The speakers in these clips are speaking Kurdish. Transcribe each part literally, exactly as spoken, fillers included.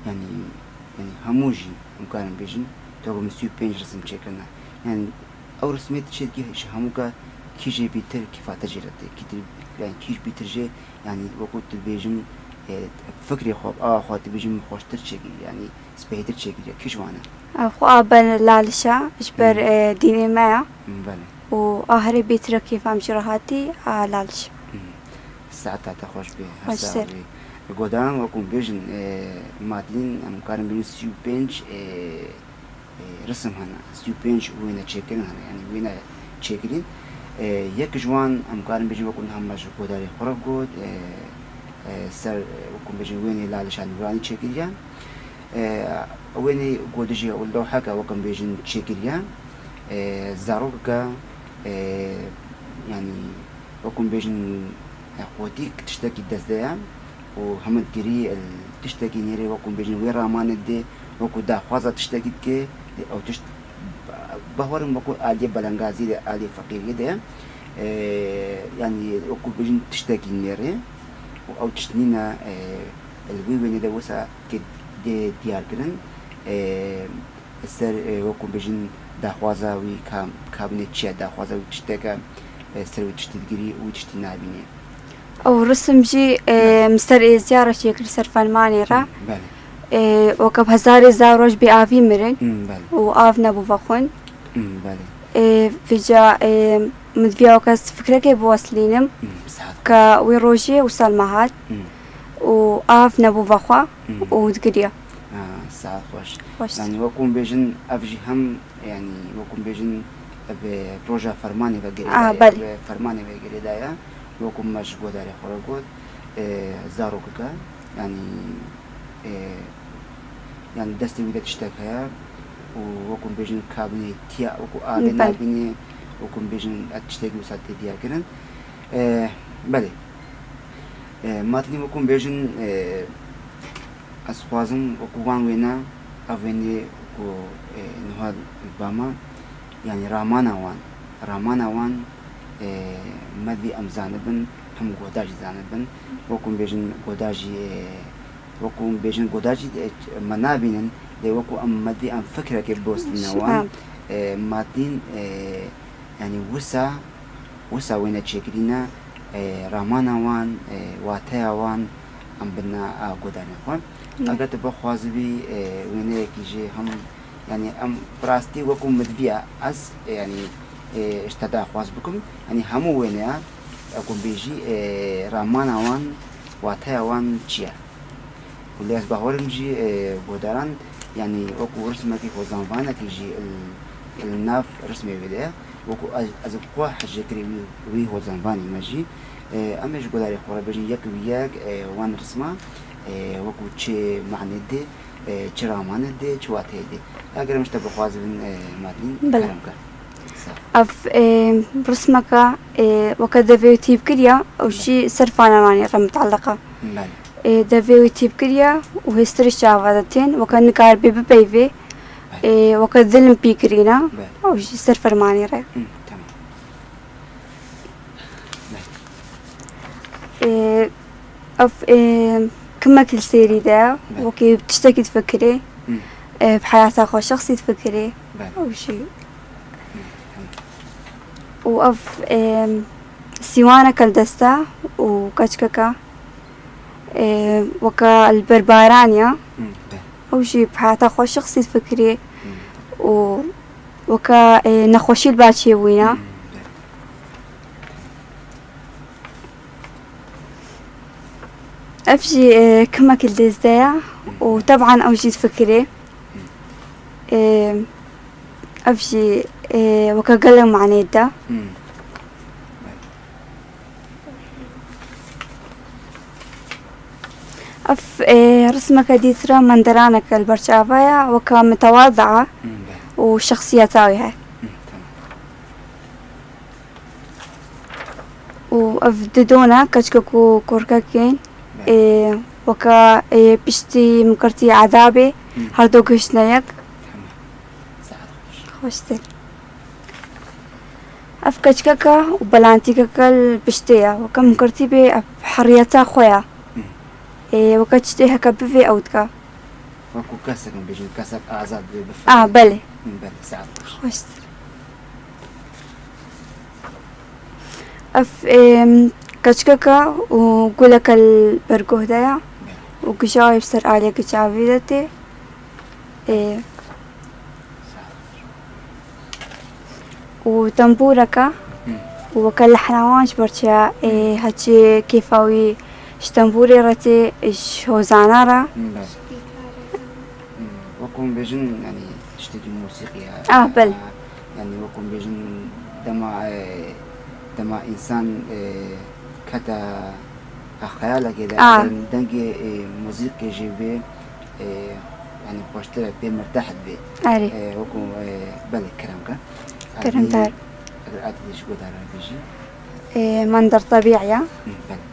Yanî, yanî hemû jî, em karin bêjin, taqrîben sî û pênc resim çêkirine. Yanî ew resimê tu çêdikî ji hemû ka kî jê bîtir kêfa te jê re tê. Kî tir, yanî kî ji bîtir jê, yanî wekû tu bêjin, e, fikrê xwe, ava xwe tu bêjin min xweştir çêkirî, yanî spehîtir çêkiriye. Kî ji wan e? Ev xwe a ber Laliş e, ji ber, Hmm. e, dînê me ye. Hmm, belê. Û a herê bêtir e kêfa min jê re hatî, a Laliş. Hmm. Saeta te xweş bê. Her Xweş ser ser. Wî. Godaran wekû bêjin, e, Madlîn, em karin bêjin sî û pênc, e, e, risim hene. Sî û pênc wêne çêkirin hene. Yanî wêne çêkirîn. E, yek ji wan em karin bêjin wekû niha me ji godarê xwe re got, e, e, ser, e, wekû bêjin wênê Laliş a Nûranî çêkiriye. E, wênê ku dijî û lewheke wek em bêjin çêkiriye. E, zarokeke, e, yanî wek em bêjin, e, qotîk tiştekî dest de ye û hemilgirî, e, tiştekî nêrê wek em bêjin wê ramanê dê, wekû daxwaza tiştekî dike, dê ew tişt, bawerim wekû aliyê belengazî de, aliyê feqîriyê de ye. E, yanî wek em bêjin tiştekî nêrê û ew tişt nîne, e, li wî wênê de wisa Kê dê diyar kirin, e, ser, e, wekû bêjin daxwaza wî ka, kabinê çi ye, daxwaza wî tiştek e, e, ser wî tiştî digirî û wî tiştî nabînî. Ew risim jî, e, Belê. min ser êziya re çêkir ser fermanê re. Belê. E, weke hezarê zarok ji bê avî mirin Hmm, belê. û av nebû vexwin. Hmm, belê. E, vêca, e, min diviya weke ez fikrekê biweslînim Hmm, saet. ke wê rojê wisa li me hat. Hmm. û av nebû vexwe Hmm. û digiriya. Ha, saet xweş. Xweş. Yanî wekû em bêjin ev jî hem, yanî wekû em bêjin bi proja fermanê ve girêdayê, Ah, belê. bi fermanê ve girêdayê. Wekû me ji godarê xwe re got, e, zarokeke, yanî, e, yanî destê wî de tiştek heye û wekû em bêjin kabinê tiya, wekû avê Belê. nabînê, wekû em bêjin ev tiştekî wisa tê diyar kirin. E, belê. E, Matilî wekû em bêjin, e, ez dixwazim wekû wan wêne, ev wênê ku, e, niha li ba me, yanî ramana wan, ramana wan, e, me divê em zanibin, hem goda jî zanibin. Wekû em bêjin goda jî, e, wekû em bêjin goda jî, e, me nabînin, lê wekû em me divê em fikrekê biboslîne wan. Ha. E, Matilîn, e, Yanî wisa, wisa wêne çêkirîne, e, ramana wan, e, wateya wan, em bidine, a, godarên xwe. Ne. Eger tu bixwazibî, e, wêneyekî jê hem, yanî em bi rastî wekû min diviya ez, e, yanî, e, ji te daxwaz bikim, yanî hemû wêneya, e, ku bêjî, e, ramana wan, wateya wan çi ye? Û lê ez bawerim jî, e, godaran, yanî wekû rismekî hozanvanekî jî li, li nav rismê wê de ye. Wekû ez, ez bi xwe hejêkirê wî, wî hozanvanî me jî. E, em ê ji godarê xwe re bêjin yek bi yek, e, wan risma, e, wekû çi manê dê, e, çi ramanê dê, çi wateyê dê. Eger em ji te bixwazibin, e, Madlîn, Belê. kerem ke. Sağ ol. Ev, e, rismeke, e, weke devê wî tîp kiriye, ew jî ser fanamanê re muteleq e. Belê. Ê, devê wî tîp kiriye û hêstir ji çava de tên, weke nikaribê bipeyvê, Belê. ê, weke zilm pî kirîne, Belê. ew jî ser fermanê re. Hı, tamam. Belê. Ê, ev, ê, kimek li sêrî de, Belê. wekî tiştekî difikirê, Hı. ê, bi heyata xwe şexsî difikirê, Belê. ew jî. Hı, tamam. Û ev, ê, sîwaneke li dest e û keçikeke. Ê, weke li ber baran ya. Hmm, be. Ew jî bi heyata xwe şexsî difikirê Hmm. û weke, ê, nexweşî li ba çêbûyî ne. Hmm, be. Ev jî, ê, kimek li dêz de ye û Hmm. teban ew jî difikirê. Hmm. Ê, ev jî, ê, weke gelek manê de. Hmm. Be. Ev, e, rismeke dîtira menderaneke li ber çava ye, weke mitewaza Hmm, be. û şexsiyeta wî heye. Hmm, tamam. Û ev didona keçikek û kurkekên, Be. e, weke, e, piştî minkirtî edabê, Hmm. her du gihiştine yek. Tamam. Saet xweş. Xweş tê. Ev keçikeke û belentîkeke li piştê ye. Weke min girtî bê, ev heriyeta xwe ye. Hmm. Ê, weke tiştê heke bivê ew dike. Wekû kesek em bêjin, kesek azad bê, bifire. Ah, belê. Belê, saet xweş. Xweştir. Ev, ê, keçikeke û guleke li ber guh de ye û gija wê bi ser aliyeke çavî de tê. Ê, û tembûreke û weke lehna wan ji ber çi ye, ê, heçî kêfa wî ji tembûrê re tê, ji hozana re. Belê. Hmm, wekû em bêjin, yanî tiştekî mûsîqî ye. Ah, belê. Yanî wekû em bêjin dema, e, dema însan, e, kete, e, xeyalekê de, ah, eger dengê, e, muzîkê jî bê, e, yanî xweştir e, pê mirteh dibê. Erê. E, wekû, e, belê, kerem ke. Kerem. Adî, dar. Eger adî ji guhdar re bêjî. E, mender tebîî ye. Hı, belê.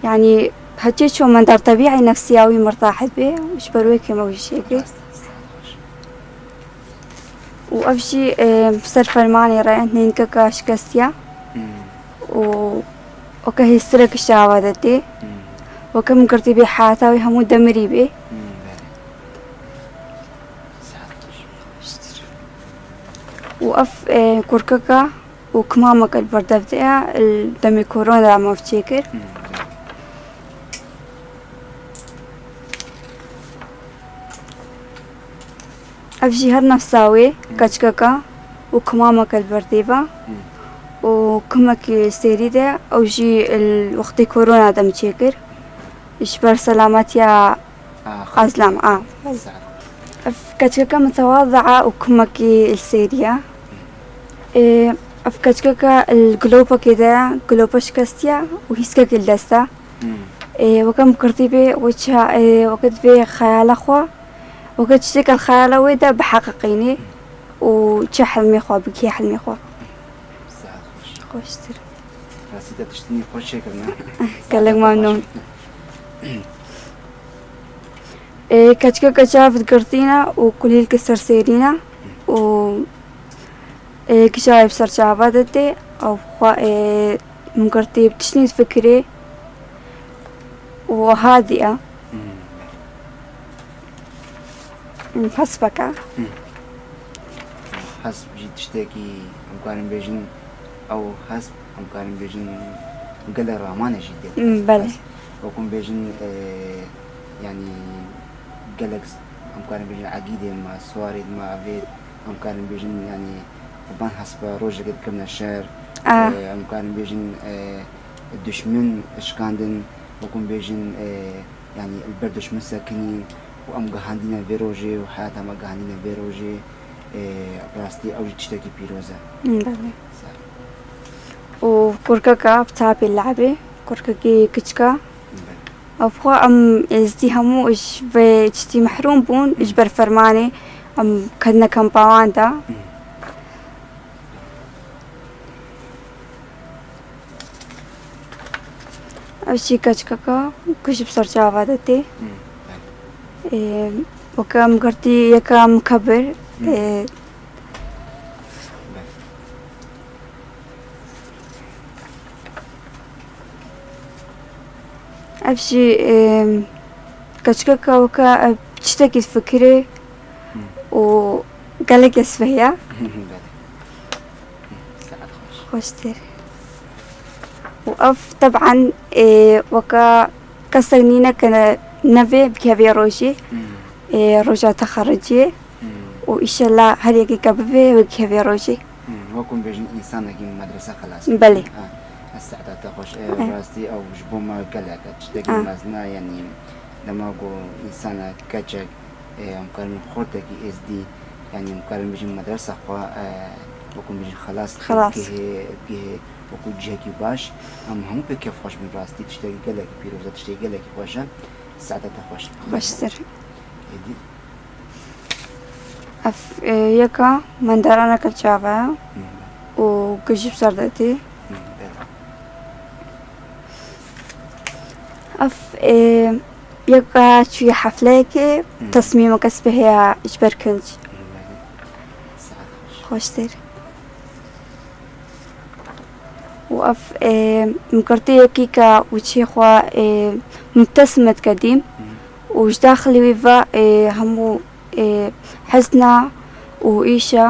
Yanî, heçê ço mender tebîî nefsiya wî mirtah dibê, ji ber wê kêm ew jî çêkê. Rast, rast, xweş. Û ev jî, e, ser fermanê re nînkeke şikestiya. Hmm. Û weke hêstirek ji ava de tê. Hmm. Weke min girtî bê heyata wî hemû demirî bê. Hmm, belê. Saet xweş. Û ev, e, kurkeke û kimameke li ber dev de ye, li demê korona de me ev çêkir. Hmm, belê. Ev jî her nefsa wê, hmm, keçikeke û kimameke li ber dê ve. Hmm. Û kimekî sêrî de, ew jî li wextê korona de min çêkir. Ji ber selametiya, ah, xelkê. Azlam, a. Saet. Ev keçikeke mitewazî ye û kimekî li sêrî ye. Ê, ev keçikeke li gilopekê de ye, gilope şikestiye û hîskekê li dest e. Hmm. Ê, weke min girtî bê, wê çi, ê, weke divê xeyala xwe, weke tişteke li xeyala wê de biheqeqînê û çi hilmê xwe, bigihê hilmê xwe. Saet xweş. Xweştir. Rastî te tiştînî xweş çêkirine. Gelek memnûn. Ê, keçikeke çav digirtîne û kulîlke ser sêrîne û, ê, gija wê bi ser çava de tê, ew xwe, ê, min girtî bi tiştî difikirê û wiha diye. Hmm. Hespeke. Hmm. Hesp jî tiştekî, em karin bêjin, ew hesp, em karin bêjin, gelek ramanê jî dê. Hmm, belê. Hesp. Wekû em bêjin, e, yanî gelek, em karin bêjin, egîdê me, siwarê me, evê, em karin bêjin, yanî van hespa rojekê dikevne şer. Ah. E, em karin bêjin, e, duşmin şikandin, wekû em bêjin, e, yanî li ber duşmin sekinîn û em gihandîne vê rojê û heyata me gihandîne vê rojê, e, rastî ew jî tiştekî pîroz e. Belê. Ser. Û kurkeka bi tapê le'bê, kurkekî kiçika. Belê. Ev xwe em êzdî hemû ji vê tiştî mehrûm bûn, ji ber fermanê em ketine kempa wan de. Hı. Ev jî keçikeke ku ji bi ser çava de tê. Hmm, belê. Ê, weke em girtî yeka mukebir, hmm, ê, belê. Ev jî, ê, keçikeke weke, e, tiştekî difikirê, hmm, û gelekê speh ye. Belê. Saet xweş. Xweştir. Û ev teb'en, ê, weke kesek nîne ke ne, nevê bikevê rojê, hmm, ê, roja texerruciyê. Hmm. Û îşellah her yekê ke bivê, wê bikevê rojê. Hmm, wekû em bêjin însanekî medrese xelas kir. Belê. Ha, ez saeta te xweş. Ê, eh, rastî ew ji bo me gelek e. Tiştekî, ah, mezin e, yanî dema ku însanek, keçek, Ê, em karin xortekî êzdî, yanî em karin bêjin medresa xwe, e, wekû bêjin xelas, xelas, bigihê, bigihê wekû cihekî baş. Em hemû pê kêfxweş bin rastî. Tiştekî gelekî pîroz e, tiştekî gelekî xweş e. Saeta te xweş. Xweştir. Êdî. Ev, e, yeka menderaneke çava ye. Hı. Û gijî bi ser de tê. Hı, belê. Ev, e, yeka çûye hefleyekê, hı, tesmîmeke spehê ya ji ber kinc. Hı, belê. Saet xweş. Xweştir. Û ev, e, min girtî yekî ke wî çê xwe, e, mubtesim dike dîm. Hı. û ji daxilî wî ve, ê, hemû, ê, hezna û îşa